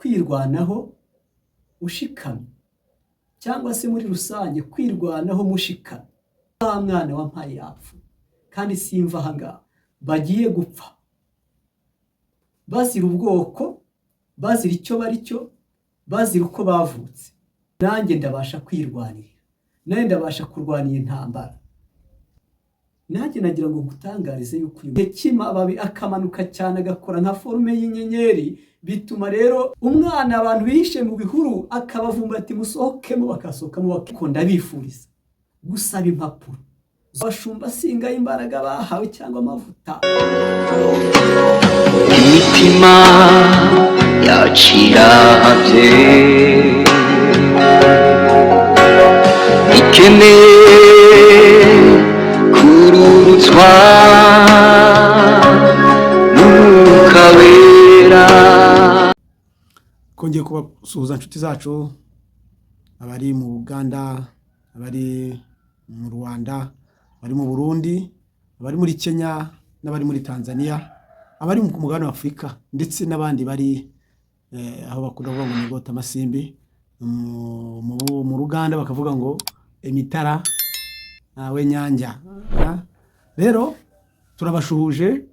Kwirwanaho ushikamye, cyangwa se muri rusange kwirwanaho mushikamye. Wa mwana wampaye yapfuye, kandi simva aha ngaha. Bagiye gupfa bazira ubwoko, bazira icyo bari cyo, bazira uko bavutse. Nanjye ndabasha kwirwanirira, nanjye ndabasha kurwana iyi ntambara. Nanjye nagira ngo ngutangarize yuko uyu kimababi akamanuka cyane, agakora nka forme y'inyenyeri. Bituma rero umwana abantu bihishe mu bihuru akabavumba ati: "Musohokemo." Bakasohokamo. Bakunda bifuriza gusaba impapuro. Abashumba singa imbaraga bahawe cyangwa amavuta. Imitima yaciravye ikeneye kururutswa n'Umwuka Wera. Kongeye kubasuhuza, inshuti zacu, abari mu Uganda, abari mu Rwanda, abari mu Burundi, abari muri Kenya n'abari muri Tanzania, abari ku mugabane wa Afurika, ndetse n'abandi bari aho bakunda kuvuga ngo ni Rwotamasimbi, mu Ruganda bakavuga ngo emitara we nyanja. Rero turabashuhuje,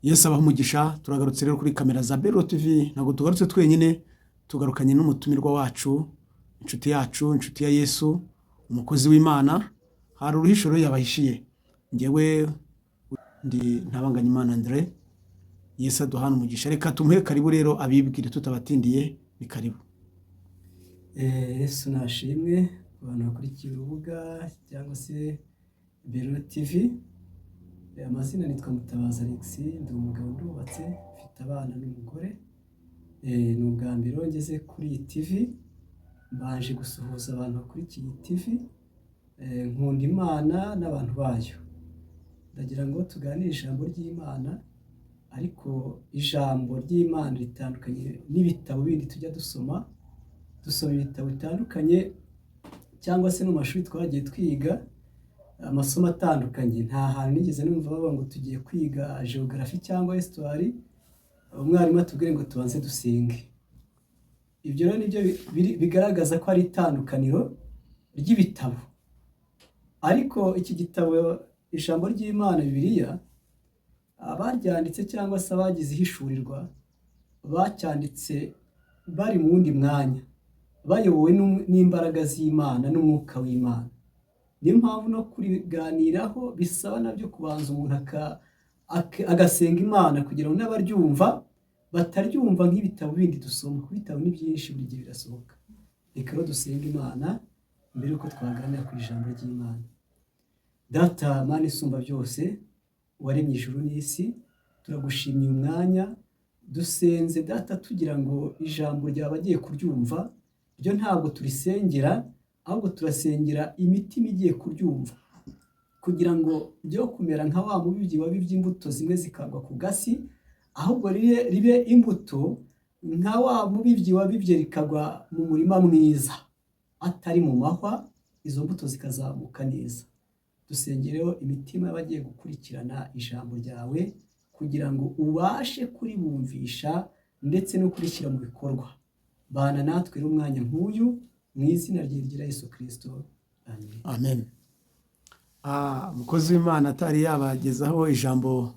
Yesu abaha umugisha. Turagarutse rero kuri kamera za Bero TV. Ntabwo tugarutse twenyine, tugarukanye n'umutumirwa wacu, inshuti yacu, inshuti ya Yesu, umukozi w'Imana. Hari uruhisho rero yabahishiye. Ngewe ndi Ntabanganyimana Andre. Yesu aduhana umugisha. Reka tumuhe karibu rero abibwire tutabatindiye. Ni karibu. Yesu nashimwe ku bantu bakurikiye urubuga cyangwa se Bero TV. Amazina nitwa Mutabazi Alex, ndi umugabo, ndubatse, mfite abana n'umugore. Ni ubwa mbere rero ngeze kuri iyi TV. Mbanje gusuhuza abantu bakurikiye iyi TV. Nkunda Imana n'abantu bayo. Ndagira ngo tuganire ijambo ry'Imana, ariko ijambo ry'Imana ritandukanye n'ibitabo bindi tujya dusoma. Dusoma ibitabo bitandukanye cyangwa se no mu mashuri twagiye twiga amasomo atandukanye. Nta hantu nigeze numva bavuga ngo tugiye kwiga geography cyangwa histoire, umwarimu atubwire ngo tubanze dusenge. Ibyo rero nibyo bigaragaza ko ari itandukaniro ry'ibitabo. Ariko iki gitabo, ijambo ry'Imana, Bibiliya, abaryanditse cyangwa se abagize ihishurirwa bacyanditse bari mu wundi mwanya, bayobowe n'imbaraga z'Imana n'umwuka w'Imana. Niyo mpamvu no kuriganiraho bisaba nabyo kubanza umuntu agasenga Imana, kugira ngo n'abaryumva bataryumva nk'ibitabo bindi dusoma, kuko ibitabo ni byinshi, buri gihe birasohoka. Reka rero dusenge Imana mbere y'uko twaganira ku ijambo ry'Imana. Data, Mana isumba byose, waremye ijuru n'isi, turagushimiye umwanya dusenze. Data, tugira ngo ijambo ryawe abagiye kuryumva, ryo ntabwo turisengera, ahubwo turasengera imitima igiye kuryumva, kugira ngo ryo kumera nka wa mubibyi wabibye imbuto zimwe zikagwa ku gasi, ahubwo ribe imbuto nka wa mubibyi wabibye rikagwa mu murima mwiza atari mu mahwa, izo mbuto zikazamuka neza. Dusengereho imitima y'abagiye gukurikirana ijambo ryawe, kugira ngo ubashe kuribumvisha ndetse no kurishyira mu bikorwa. Bana natwe rero umwanya nk'uyu, mu izina rya Yesu Kirisito, amen. Amen. Umukozi w'Imana atari yabagezaho ijambo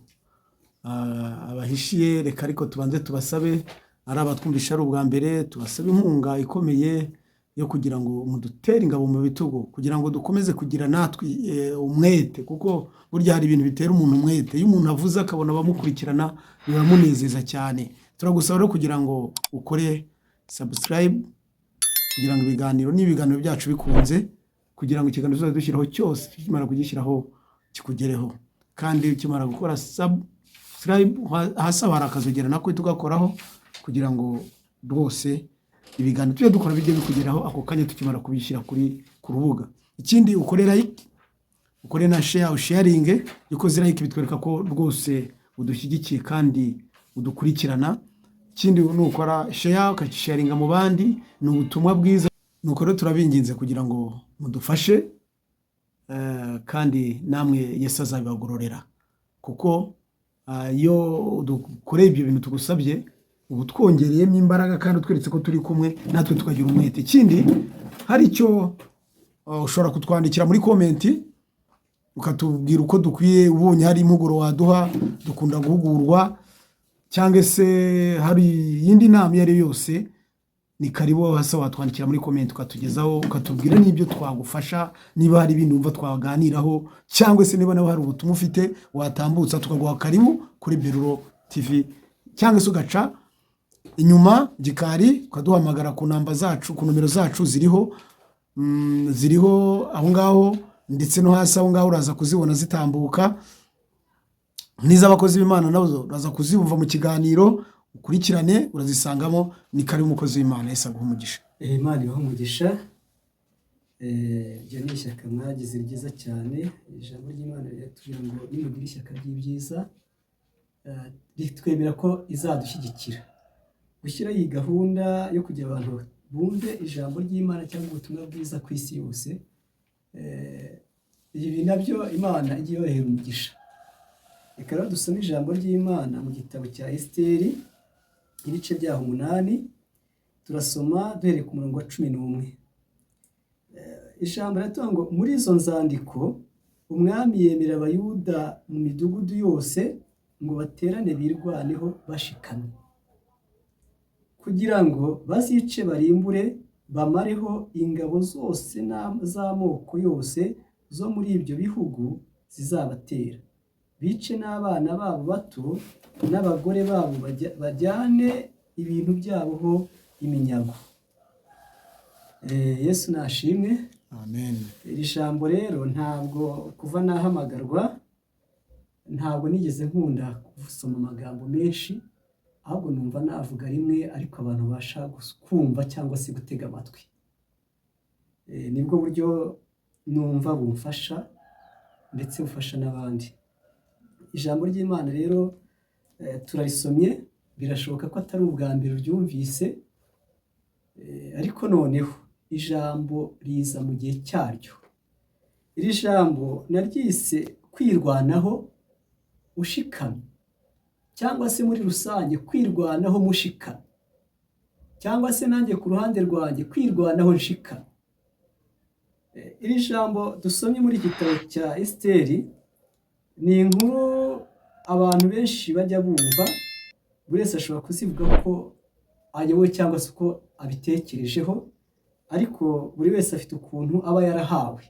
abahishiye, reka ariko tubanze tubasabe, ari abatwumvisha ari ubwa mbere, tubasabe inkunga ikomeye yo kugira ngo mudutere ingabo mu bitugu, kugira ngo dukomeze kugira natwe umwete, kuko burya hari ibintu bitera umuntu umwete. Iyo umuntu avuze akabona abamukurikirana, biramunezeza cyane. Turagusaba rero kugira ngo ukore subscribe, kugira ngo ibiganiro n'ibiganiro byacu bikunze, kugira ngo ikiganiro tuzajya dushyiraho cyose, tukimara kugishyiraho kikugereho. Kandi ukimara gukora subscribe, hasi aho hari akazogera, nako tugakoraho, kugira ngo rwose ibiganiro tujye dukora bijye bikugeraho ako kanya tukimara kubishyira ku rubuga. Ikindi, ukore like, ukore na share, usharinge. Iyo ukoze like bitwereka ko rwose udushyigikiye kandi udukurikirana. Ikindi, nukora share, ukagisharinga mu bandi, ni ubutumwa bwiza. Nuko rero turabinginze kugira ngo mudufashe, kandi namwe Yesu azabibagororera, kuko iyo dukoreye ibyo bintu tugusabye. Ubu twongereyemo imbaraga kandi utweretse ko turi kumwe natwe, tukagira umwete. Ikindi, hari icyo ushobora kutwandikira muri comment, ukatubwira uko dukwiye. Ubonye hari impuguro waduha, dukunda guhugurwa, cyangwa se hari iyindi nama iyo ari yo yose, ni karibu. Hasi watwandikira muri comment, ukatugezaho, ukatubwira n'ibyo twagufasha, niba hari ibindi wumva twaganiraho, cyangwa se niba nawe hari ubutumwa ufite watambutsa, tukaguha karibu kuri Beruro TV, cyangwa se ugaca inyuma gikari ukaduhamagara ku namba zacu, ku nomero zacu ziriho, ziriho aho ngaho, ndetse no hasi aho ngaho uraza kuzibona zitambuka, n'iz'abakozi b'Imana nazo uraza kuzibumva mu kiganiro ukurikirane, urazisangamo. Ni karibu, umukozi w'Imana. Yesu aguhe umugisha. Imana ibahe umugisha. Iryo ni ishyaka mwagize ryiza cyane. Ijambo ry'Imana riratubwira ngo nimugira ishyaka ry'ibyiza, ritwemera ko izadushyigikira. Gushyiraho iyi gahunda yo kugira abantu bumve ijambo ry'Imana cyangwa ubutumwa bwiza ku isi yose, ibi nabyo Imana ijya ibahera umugisha. Reka rero dusome ijambo ry'Imana mu gitabo cya Esiteri, ibice byaho 8, turasoma duhereye ku murongo wa 11. Ijambo riratubwira ngo muri izo nzandiko umwami yemera Abayuda mu midugudu yose ngo baterane birwaneho bashikamye, kugira ngo bazice, barimbure, bamareho ingabo zose z'amoko yose zo muri ibyo bihugu zizabatera, bice n'abana babo bato n'abagore babo, bajyane ibintu byabo ho iminyago. Yesu nashimwe. Amen. Iri jambo rero, ntabwo kuva nahamagarwa ntabwo nigeze nkunda gusoma amagambo menshi, ahubwo numva navuga rimwe ariko abantu babasha kumva cyangwa se gutega amatwi. Nibwo buryo numva bumfasha ndetse bufasha n'abandi. Ijambo ry'Imana rero turarisomye, birashoboka ko atari ubwa mbere uryumvise, ariko noneho ijambo riza mu gihe cyaryo. Iri jambo naryise kwirwanaho ushikamye, cyangwa se muri rusange kwirwanaho mushikamye, cyangwa se nanjye ku ruhande rwanjye kwirwanaho nshikamye. Iri jambo dusomye muri iki gitabo cya Esiteri ni inkuru abantu benshi bajya bumva, buri wese ashobora kuzivuga ko ayobowe cyangwa se uko abitekerejeho, ariko buri wese afite ukuntu aba yarahawe.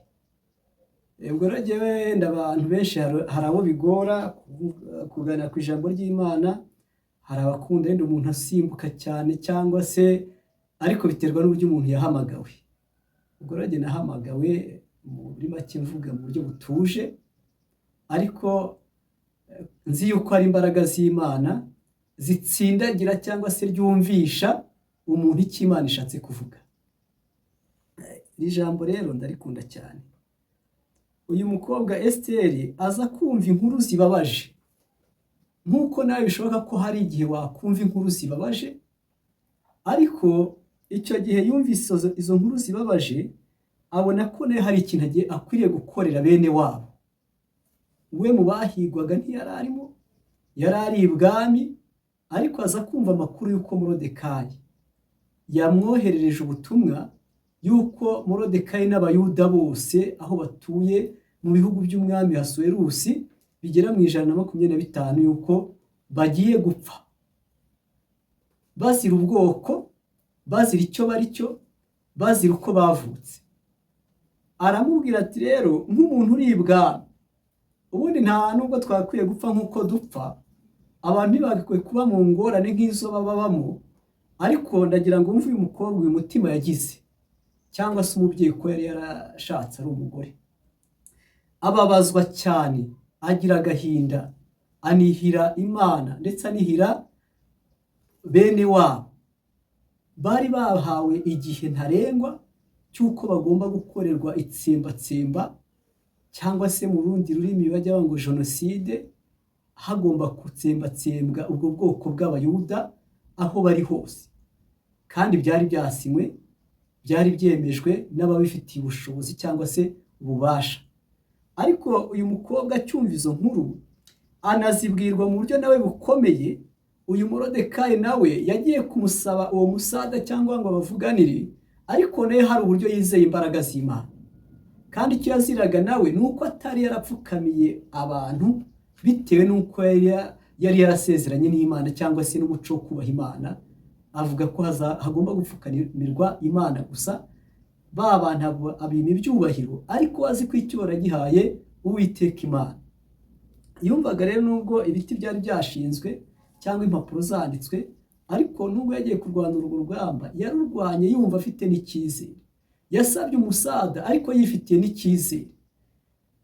Ubwo rero njyewe wenda abantu benshi hari abo bigora kuganira ku ijambo ry'Imana, hari abakunda wenda umuntu asimbuka cyane cyangwa se, ariko biterwa n'uburyo umuntu yahamagawe. Ubwo rero njye nahamagawe muri make mvuga mu buryo butuje, ariko nzi yuko hari imbaraga z'Imana zitsindagira cyangwa se ryumvisha umuntu icyo Imana ishatse kuvuga. Iri jambo rero ndarikunda cyane. Uyu mukobwa Esiteri aza kumva inkuru zibabaje, nk'uko nawe bishoboka ko hari igihe wakumva inkuru zibabaje, ariko icyo gihe yumvise izo nkuru zibabaje, abona ko nawe hari ikintu agiye akwiriye gukorera bene wabo. We mu bahigwaga ntiyari arimo, yari ari ibwami, ariko aza kumva amakuru y'uko Morodekayi yamwoherereje ubutumwa y'uko Morodekayi n'Abayuda bose aho batuye mu bihugu by'umwami Ahasuwerusi bigera mu 125, y'uko bagiye gupfa bazira ubwoko, bazira icyo bari cyo, bazira uko bavutse. Aramubwira ati rero nk'umuntu uri ibwami, ubundi nta nubwo twakwiye gupfa nk'uko dupfa, abantu ntibagakwiye kuba mu ngorane nk'izo baba babamo, ariko ndagira ngo wumve uyu mukobwa uyu mutima yagize, cyangwa se umubyeyi ko yari yarashatse ari umugore. Ababazwa cyane, agira agahinda, anihira Imana ndetse anihira bene wabo bari bahawe igihe ntarengwa cy'uko bagomba gukorerwa itsembatsemba, cyangwa se mu rundi rurimi bajya bavuga ngo jenoside, hagomba gutsembatsembwa ubwo bwoko bw'Abayuda aho bari hose. Kandi byari byasinywe, byari byemejwe n'ababifitiye ubushobozi cyangwa se ububasha. Ariko uyu mukobwa acyumva izo nkuru, anazibwirwa mu buryo nawe bukomeye. Uyu Morodekayi nawe yagiye kumusaba uwo musada cyangwa ngo abavuganire, ariko nawe hari uburyo yizeye imbaraga z'Imana. Kandi icyo yaziraga nawe ni uko atari yarapfukamiye abantu bitewe n'uko yari yarasezeranye n'Imana cyangwa se n'umuco wo kubaha Imana, avuga ko hagomba gupfukamirwa Imana gusa. Ba bantu abima ibyubahiro, ariko azi ko icyubahiro yagihaye Uwiteka Imana. Yumvaga rero nubwo ibiti byari byashinzwe cyangwa impapuro zanditswe, ariko nubwo yagiye kurwana urwo rugamba, yarurwanye yumva afite n'icyizere. Yasabye umusada ariko yifitiye n'icyizere.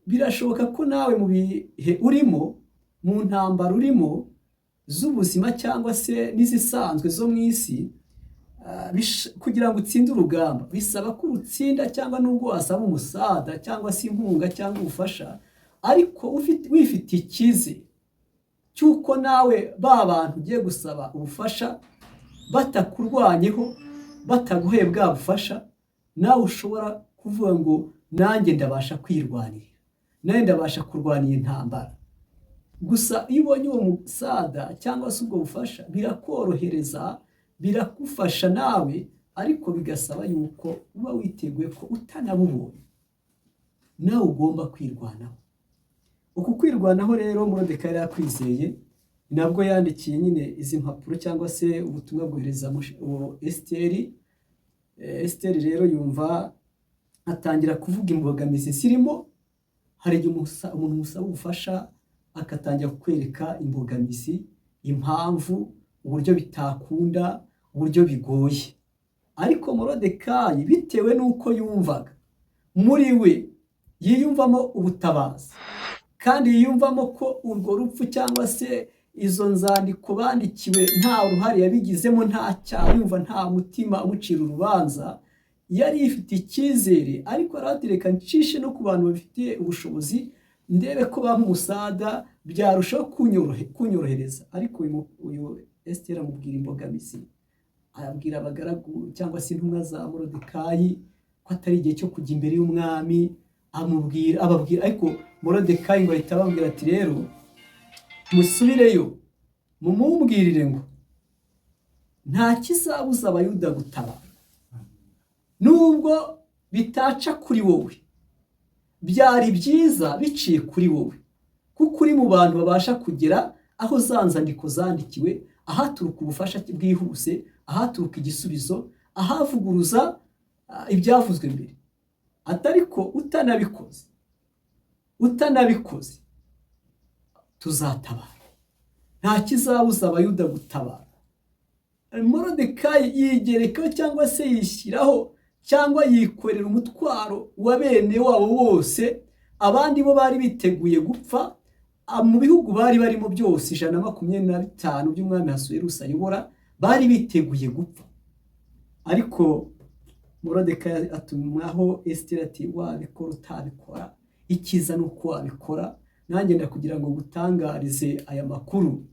Birashoboka ko nawe mu bihe urimo, mu ntambara urimo z'ubuzima cyangwa se n'izisanzwe zo mu isi, kugira ngo utsinde urugamba bisaba ko urutsinda, cyangwa nubwo wasaba umusada cyangwa se inkunga cyangwa ubufasha, ariko wifitiye icyizere cy'uko nawe ba bantu ugiye gusaba ubufasha batakurwanyeho, bataguhaye bwa bufasha, nawe ushobora kuvuga ngo nanjye ndabasha kwirwanirira, nanjye ndabasha kurwana iyi ntambara. Gusa iyo ubonye uwo musada cyangwa se ubwo bufasha, birakorohereza, birakufasha nawe, ariko bigasaba yuko uba witeguye ko utanabubonye nawe ugomba kwirwanaho. Uku kwirwanaho rero Morodekayi yari yakwizeye, nabwo yandikiye nyine izi mpapuro cyangwa se ubutumwa bwohereza uwo Esiteri. Esiteri rero yumva atangira kuvuga imbogamizi zirimo. Hari igihe umuntu umusaba ubufasha agatangira kukwereka imbogamizi, impamvu, uburyo bitakunda, uburyo bigoye. Ariko Morodekayi bitewe n'uko yumvaga muri we yiyumvamo ubutabazi, kandi yiyumvamo ko urwo rupfu cyangwa se izo nzandiko bandikiwe nta ruhare yabigizemo, nta cyaha, yumva nta mutima umucira urubanza, yari yifite icyizere. Ariko aratereka ncishe no ku bantu bafite ubushobozi ndebe ko bampa umusada byarushaho kunyorohereza. Ariko uyu Esiteri amubwira imbogamizi, abwira abagaragu cyangwa se intumwa za Morodekayi ko atari igihe cyo kujya imbere y'umwami, ababwira. Ariko Morodekayi ngo ahita ababwira ati rero musubireyo mumumbwirire ngo nta kizabuza Abayuda gutabara, nubwo bitaca kuri wowe, byari byiza biciye kuri wowe, kuko uri mu bantu babasha kugera aho za nzandiko zandikiwe, ahaturuka ubufasha bwihuse, ahaturuka igisubizo, ahavuguruza ibyavuzwe mbere. Atariko utanabikoze tuzatabara, nta kizabuza Abayuda gutabara. Morodekayi yigerekaho cyangwa se yishyiraho cyangwa yikorera umutwaro wa bene wabo bose. Abandi bo bari biteguye gupfa mu bihugu bari barimo byose 125 by'umwami Ahasuwerusi ayobora, bari biteguye gupfa. Ariko Morodekayi atumwaho Esiteri ati wabikora utabikora, icyiza ni uko wabikora, nanjye ndakugira ngo ngutangarize aya makuru.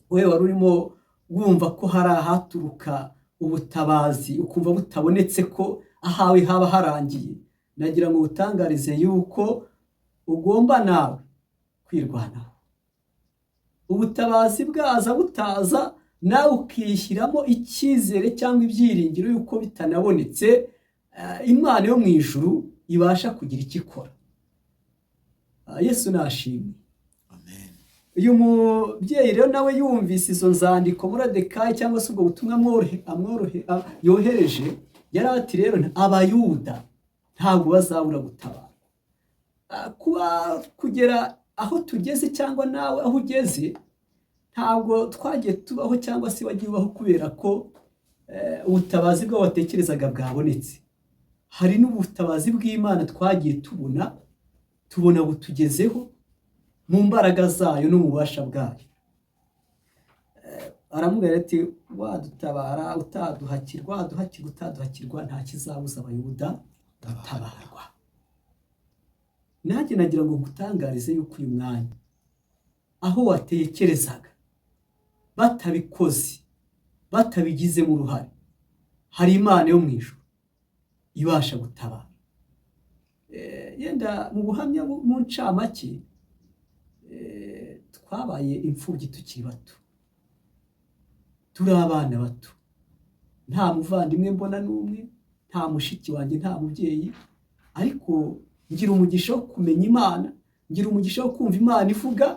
Wowe wari urimo wumva ko hari ahaturuka ubutabazi, ukumva butabonetse ko ahawe haba harangiye, nagira ngo utangarize yuko ugomba nawe kwirwanaho. Ubutabazi bwaza butaza, nawe ukishyiramo icyizere cyangwa ibyiringiro yuko bitanabonetse, Imana yo mu ijuru ibasha kugira icyo ikora. Yesu nashimwe. Amen. Uyu mubyeyi rero nawe yumvise izo nzandiko Morodekayi cyangwa se ubwo butumwa yohereje, yari ati rero Abayuda ntabwo bazabura gutabara. Kuba kugera aho tugeze cyangwa nawe aho ugeze, ntabwo twagiye tubaho cyangwa se wagiye ubaho kubera ko ubutabazi bwawe watekerezaga bwabonetse. Hari n'ubutabazi bw'Imana twagiye tubona butugezeho mu mbaraga zayo no mu bubasha bwayo. Aramubwira ati wadutabara utaduhakirwa, waduhakirwa utaduhakirwa, nta kizabuza Abayuda gutabarwa. Nanjye nagira ngo ngutangarize yuko uyu mwanya aho watekerezaga batabikoze, batabigizemo uruhare, hari Imana yo mu ijuru ibasha gutabara. Yenda mu buhamya mu ncamake, twabaye imfubyi tukiri bato. Turi abana bato, nta muvandimwe mbona n'umwe, nta mushiki wanjye, nta mubyeyi, ariko ngira umugisha wo kumenya Imana, ngira umugisha wo kumva Imana ivuga.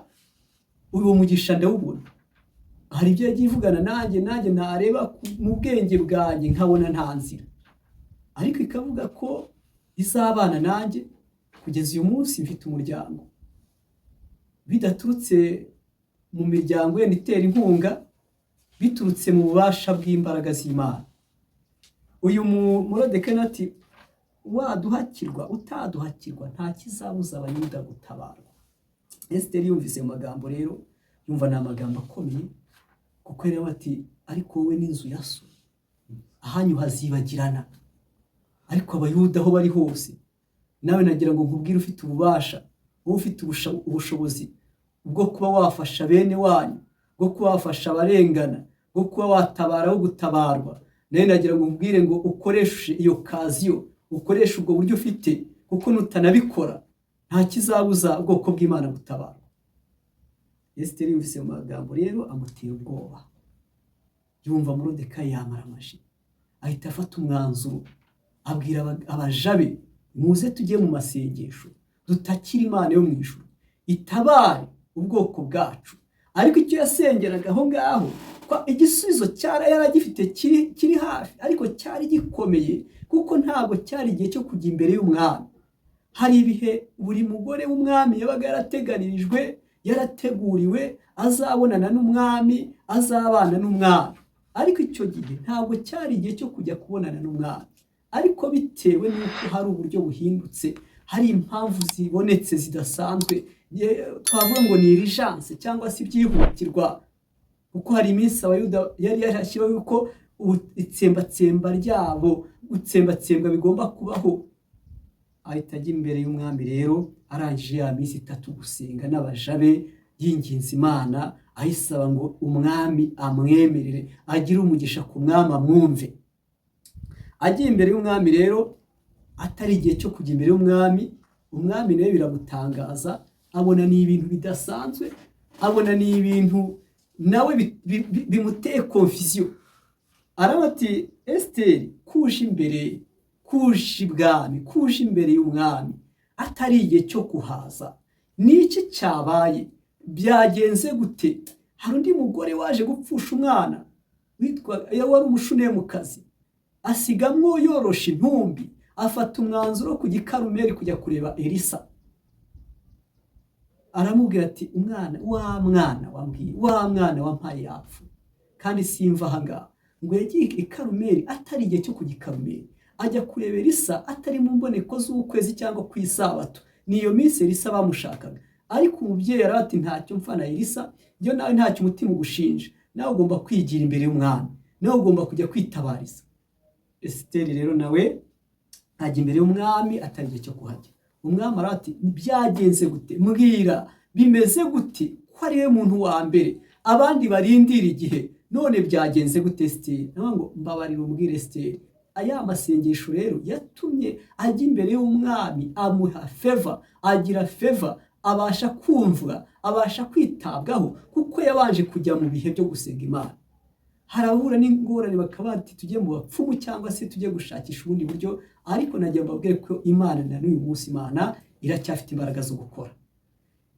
Uwo mugisha ndawubona. Hari ibyo yagiye ivugana nanjye, nanjye nareba mu bwenge bwanjye nkabona nta nzira, ariko ikavuga ko izabana nanjye. Kugeza uyu munsi mfite umuryango, bidaturutse mu miryango yenda itera inkunga, biturutse mu bubasha bw'imbaraga z'Imana. Uyu Morodekayi ati: "Waduhakirwa, utaduhakirwa, nta kizabuza Abayuda gutabarwa." Esiteri yumvise ayo magambo rero, yumva ni amagambo akomeye, kuko rero ati: "Ariko wowe n'inzu ya so, ahanyu hazibagirana, ariko Abayuda aho bari hose." Nawe nagira ngo nkubwire, ufite ububasha, wowe ufite ubushobozi bwo kuba wafasha bene wanyu, bwo kuba wafasha abarengana, bwo kuba watabara aho gutabarwa, nawe nagira ngo nkubwire ngo ukoreshe iyo occasion, ukoreshe ubwo buryo ufite, kuko nutanabikora nta kizabuza ubwoko bw'Imana gutabarwa. Esiteri yumvise ayo magambo rero, amutera ubwoba. Yumva Morodekayi yamara amaji, ahita afata umwanzuro, abwira abaja be: "Muze tujye mu masengesho, dutakire Imana yo mu ijuru itabare ubwoko bwacu." Ariko icyo yasengeraga aho ngaho, igisubizo cyari yaragifite, kiri hafi, ariko cyari gikomeye, kuko ntabwo cyari igihe cyo kujya imbere y'umwami. Hari ibihe buri mugore w'umwami yabaga yarateganirijwe, yarateguriwe, azabonana n'umwami, azabana n'umwami, ariko icyo gihe ntabwo cyari igihe cyo kujya kubonana n'umwami. Ariko bitewe n'uko hari uburyo buhindutse, hari impamvu zibonetse zidasanzwe, twavuga ngo ni urgence cyangwa se ibyihutirwa, kuko hari iminsi Abayuda yari yarashyiriweho yuko itsembatsemba ryabo, gutsembatsembwa bigomba kubaho. Ahita ajya imbere y'umwami rero, arangije ya minsi 3 gusenga n'abaja be, yinginze Imana, ayisaba ngo umwami amwemerere agire umugisha ku mwami, amwumve. Agiye imbere y'umwami rero, atari igihe cyo kujya imbere y'umwami, umwami nawe biramutangaza, abona ni ibintu bidasanzwe, abona ni ibintu nawe bimuteye confusion. Araba ati: "Esiteri, kuje imbere, kuje ibwami, kuje imbere y'umwami atari igihe cyo kuhaza, ni iki cyabaye? Byagenze gute?" Hari undi mugore waje gupfusha umwana witwa, wari Umushunemukazi, asigamwo yoroshe intumbi, afata umwanzuro wo kujya i Karumeli kujya kureba Elisa. Aramubwira ati: "Umwana wa mwana wambwiye, wa mwana wampaye yapfu, kandi simva ahangaha." Ngo yagiye i Karumeli atari igihe cyo kujya i Karumeli, ajya kureba Elisa atari mu mboneko z'ukwezi cyangwa ku isabato. Niyo minsi Elisa bamushakaga. Ariko umubyeyi aravuga ati: "Ntacyo mpfa na Elisa, njye nawe ntacyo umutima ugushinja, nawe ugomba kwigira imbere y'umwami, nawe ugomba kujya kwitabariza." Esiteri rero nawe ajya imbere y'umwami atari igihe cyo kuhajya. Umwami aravuga ati: "Byagenze gute? Mbwira, bimeze gute ko ari we muntu wa mbere, abandi barindira igihe? None byagenze gute, Esiteri?" Aravuga ngo: "Mbabarira umbwire, Esiteri." Aya masengesho rero yatumye ajya imbere y'umwami, amuha favor, agira favor, abasha kumvwa, abasha kwitabwaho, kuko yabanje kujya mu bihe byo gusenga Imana. Hari abahura n'ingorane bakaba bati: "Tujye mu bapfumu cyangwa se tujye gushakisha ubundi buryo." Ariko nagira mbabwire ko Imana na n'uyu munsi, Imana iracyafite imbaraga zo gukora.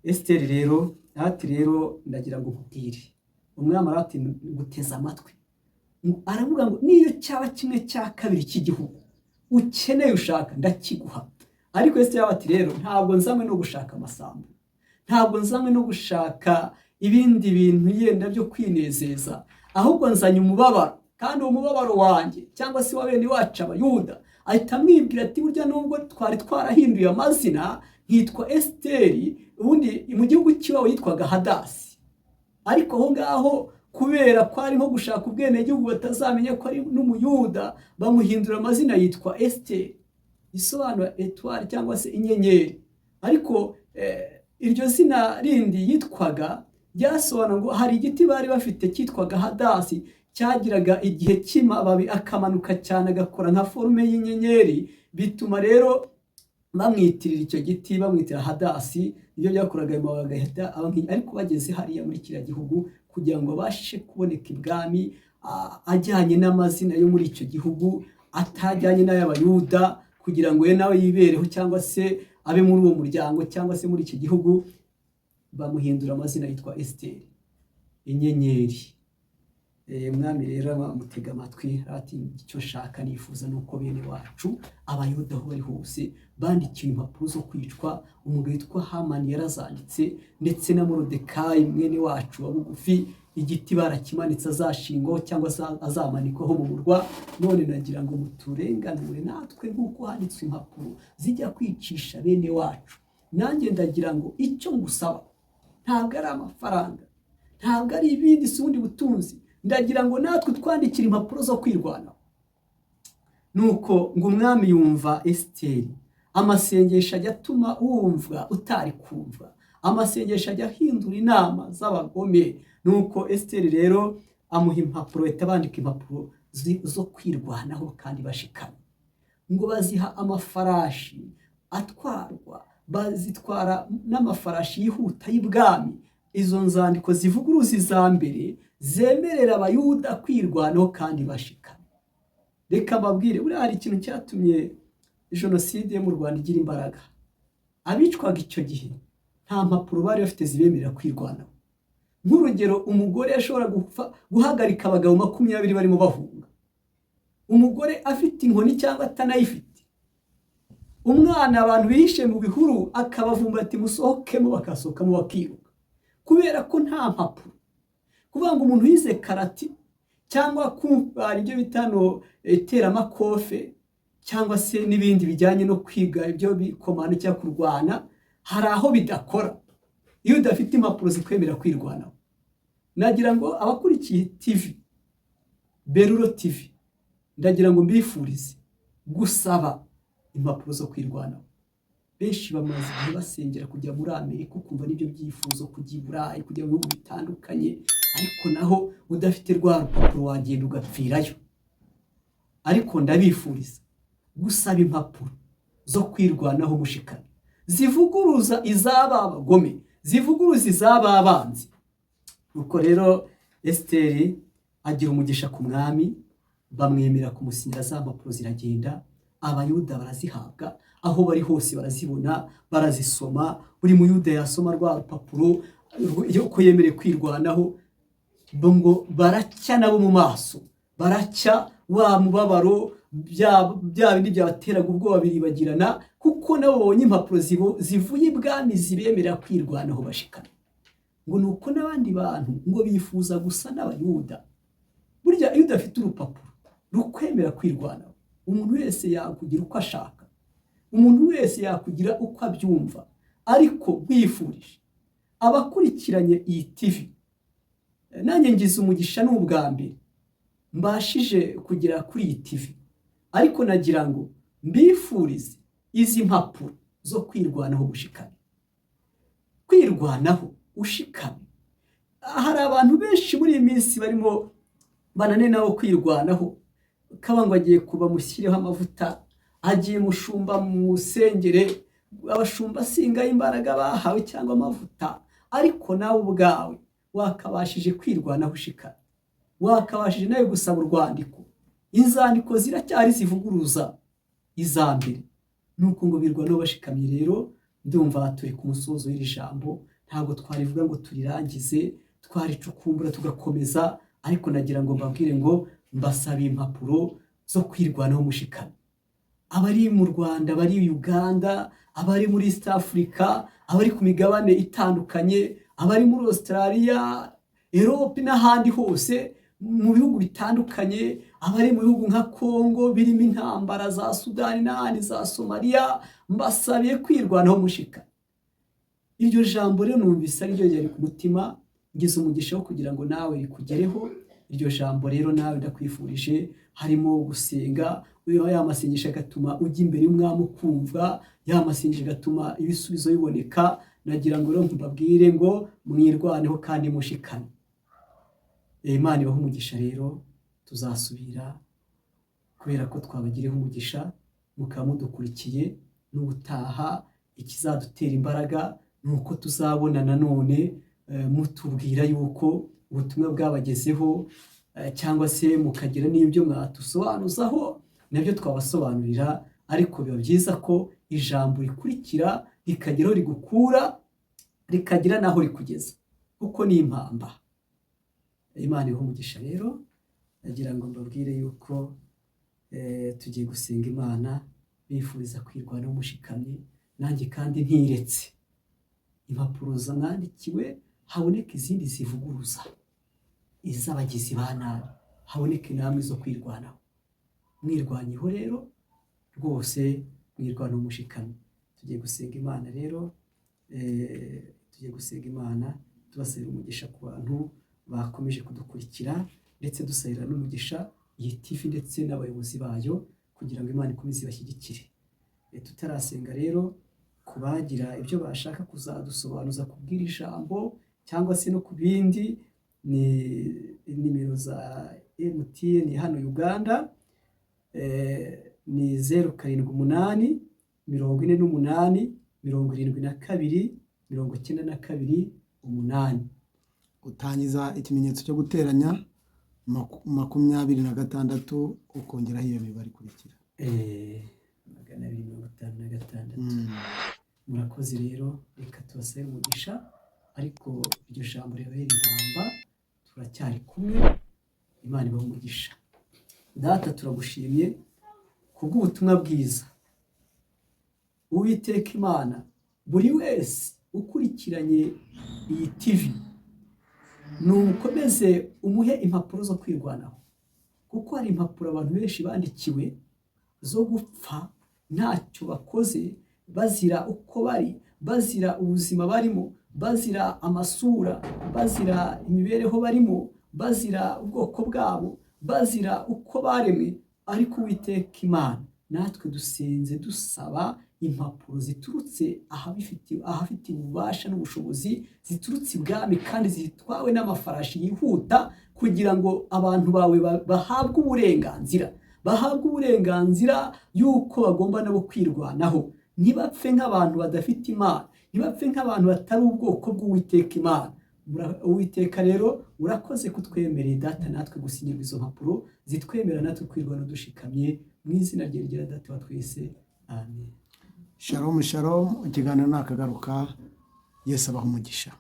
Esiteri rero ati: "Rero ndagira ngo nkubwire." Umwami arati: "Guteza amatwi." Aravuga ngo: "Niyo cyaba 1/2 cy'igihugu ukeneye, ushaka, ndakiguha." Ariko Esiteri ati: "Rero ntabwo nzanywe no gushaka amasambu, ntabwo nzanywe no gushaka ibindi bintu yenda byo kwinezeza, ahubwo nzanye umubabaro, kandi uwo mubabaro wanjye cyangwa se wa bene wacu Abayuda." Ahita amwibwira ati: "Burya nubwo twari twarahinduye amazina nkitwa Esiteri, ubundi mu gihugu cy'iwabo yitwaga Hadasi, ariko aho ngaho kubera ko ari nko gushaka ubwenegihugu batazamenya ko ari n'Umuyuda, bamuhindura amazina yitwa Esiteri, isobanura étoile cyangwa se inyenyeri. Ariko iryo zina rindi yitwaga ryasobanura ngo hari igiti bari bafite cyitwaga hadasi, cyagiraga igihe cy'amababi akamanuka cyane agakora nka forme y'inyenyeri. Bituma rero bamwitirira icyo giti, bamwitira Hadasi. Nibyo byakoraga ayo mababi agahita aba. Ariko bageze hariya muri kiriya gihugu, kugira ngo babashe kuboneka ibwami. ajyanye n'amazina yo muri icyo gihugu, atajyanye n'ay'Abayuda, kugira ngo ye nawe yibereho cyangwa se abe muri uwo muryango cyangwa se muri icyo gihugu. Bamuhindura amazina, yitwa Esiteri, inyenyeri. Umwami rero amutega amatwi, ati: "Icyo nshaka nifuza ni uko bene wacu Abayuda aho bari hose bandikiwe impapuro zo kwicwa. Umugabo witwa Hamani yarazanditse, ndetse na Morodekayi mwene wacu wa bugufi, igiti barakimanitse azashingwaho cyangwa se azamanikwaho mu murwa. None nagira ngo muturenganure natwe nk'uko handitswe impapuro zijya kwicisha bene wacu. Nanjye ndagira ngo icyo ngusaba ntabwo ari amafaranga, ntabwo ari ibindi, si ubundi butunzi. Ndagira ngo natwe twandikire impapuro zo kwirwanaho." Nuko ngo umwami yumva Esiteri. Amasengesho ajya atuma wumva utari kumva, amasengesho ajya ahindura inama z'abagome. Nuko Esiteri rero amuha impapuro, bahita bandika impapuro zo kwirwanaho kandi bashikamye. Ngo baziha amafarashi atwarwa, bazitwara n'amafarashi yihuta y'ibwami, izo nzandiko zivuguruza iza mbere zemerera Abayuda kwirwanaho kandi bashikamye. Reka mbabwire, buriya hari ikintu cyatumye jenoside yo mu Rwanda igira imbaraga. Abicwaga icyo gihe nta mpapuro bari bafite zibemerera kwirwanaho. Nk'urugero, umugore yashobora guhagarika abagabo 20 barimo bahunga, umugore afite inkoni cyangwa atanayifite, umwana abantu bihishe mu bihuru akabavumbura ati: "Musohokemo", bakasohokamo bakiruka, kubera ko nta mpapuro. Kuvuga ngo umuntu yize karate cyangwa kumva ibyo bita no iteramakofe cyangwa se n'ibindi bijyanye no kwiga ibyo bikomando cyangwa kurwana, hari aho bidakora iyo udafite impapuro zikwemerera kwirwanaho. Nagira ngo abakurikiye TV Beruro TV, ndagira ngo mbifurize gusaba impapuro zo kwirwanaho. Benshi bamaze igihe basengera kujya muri Amerika, ukumva n'ibyo byifuzo, kujya i Burayi, kujya mu bihugu bitandukanye, ariko naho udafite rwa rupapuro wagenda ugapfirayo. Ariko ndabifuriza gusaba impapuro zo kwirwanaho mushikamye, zivuguruza iz'aba bagome, zivuguruza iz'aba banzi. Nuko rero Esiteri agira umugisha ku mwami, bamwemera kumusinyira za mpapuro, ziragenda, Abayuda barazihabwa, aho bari hose barazibona, barazisoma. Buri Muyuda yasoma rwa rupapuro ko yemerewe kwirwanaho, ngo baracya nabo mu maso, baracya wa mubabaro, bya bindi byabateraga ubwoba biribagirana, kuko nabo babonye impapuro zivuye ibwami zibemerera kwirwanaho bashikamye. Ngo ni uko n'abandi bantu ngo bifuza gusa n'Abayuda. Burya iyo udafite urupapuro rukwemera kwirwanaho, umuntu wese yakugira uko ashaka, umuntu wese yakugira uko abyumva. Ariko bwifurije abakurikiranye iyi TV, nanjye ngize umugisha, ni ubwa mbere mbashije kugera kuri iyi TV, ariko nagira ngo mbifurize izi mpapuro zo kwirwanaho bushikamye, kwirwanaho ushikamye. Hari abantu benshi muri iyi minsi barimo banane nabo kwirwanaho, kaba ngo agiye kuba mushyireho amavuta, agiye mushumba musengere. Abashumba singaho imbaraga bahawe cyangwa amavuta, ariko nawe ubwawe wakabashije kwirwanaho ushikamye, wakabashije nawe gusaba urwandiko. Inzandiko ziracyari zivuguruza iza mbere. Nuko ngo birwanaho bashikamye. Rero ndumva turi ku musozo w'iri jambo, ntabwo twarivuga ngo turirangize, twaricukumbura tugakomeza, ariko nagira ngo mbabwire ngo mbasabe impapuro zo kwirwanaho mushikamye. Abari mu Rwanda, abari Uganda, abari muri East Africa, abari ku migabane itandukanye, abari muri Australia, Europe n'ahandi hose mu bihugu bitandukanye, abari mu bihugu nka Congo birimo intambara, za Sudani n'ahandi, za Somalia, mbasabiye kwirwanaho mushika. Iryo jambo rero numvise ari ryo ryari ku mutima, ngize umugisha wo kugira ngo nawe rikugereho. Iryo jambo rero nawe ndakwifurije, harimo gusenga, ya masengesho agatuma ujya imbere y'umwami ukumva, ya masengesho agatuma ibisubizo biboneka. Nagira ngo rero mbabwire ngo mwirwaneho kandi mushikame. Imana ibahe umugisha. Rero tuzasubira, kubera ko twabagiriyeho umugisha mukaba mudukurikiye. N'ubutaha ikizadutera imbaraga ni uko tuzabona nanone mutubwira yuko ubutumwa bwabagezeho. cyangwa se mukagira n'ibyo mwatusobanuzaho, nabyo twabasobanurira. Ariko biba byiza ko ijambo rikurikira rikagera aho rigukura, rikagira n'aho rikugeza, kuko ni impamba. Imana iha umugisha. Rero ndagira ngo mbabwire yuko tugiye gusenga Imana, bifuriza kwirwanaho mushikamye. Nanjye kandi ntiretse impapuro zamwandikiwe, haboneka izindi zivuguruza iz'abagizi ba nabi, haboneke namwe zo kwirwanaho. Mwirwanyeho rero rwose, mwirwanaho mushikamye. Tugiye gusenga Imana rero, tugiye gusenga Imana tubasabira umugisha ku bantu bakomeje kudukurikira, ndetse dusabira n'umugisha iyi TV ndetse n'abayobozi bayo, kugira ngo Imana ikomeze ibashyigikire. Tutarasenga rero, ku bagira ibyo bashaka kuzadusobanuza kubwira ijambo cyangwa se no ku bindi, ni nimero za MTN hano Uganda, ni 0784872928. Utangiza ikimenyetso cyo guteranya 26, ukongeraho iyo mibare ikurikira. 256. Murakoze rero, reka tubasabe umugisha, ariko iryo jambo ribabera impamba. Turacyari kumwe, Imana ibahe umugisha. Data, turagushimye kubw'ubutumwa bwiza. Uwiteka Imana, buri wese ukurikiranye iyi TV, nukomeze umuhe impapuro zo kwirwanaho, kuko hari impapuro abantu benshi bandikiwe zo gupfa ntacyo bakoze, bazira uko bari, bazira ubuzima barimo, bazira amasura, bazira imibereho barimo, bazira ubwoko bwabo, bazira uko baremwe. Ariko Uwiteka Imana, natwe dusenze dusaba impapuro ziturutse ahafitiye ububasha n'ubushobozi, ziturutse ibwami kandi zitwawe n'amafarashi yihuta, kugira ngo abantu bawe bahabwe uburenganzira, bahabwe uburenganzira y'uko bagomba nabo kwirwanaho, ntibapfe nk'abantu badafite Imana, ntibapfe nk'abantu batari ubwoko bw'Uwiteka Imana. Uwiteka rero, urakoze kutwemerera Data natwe gusinyirwa izo mpapuro zitwemera natwe kwirwanaho dushikamye, mu izina rye ryera, Data wa twese, amen. Shalom, shalom. Ikiganiro nakagaruka. Yesu abaha umugisha.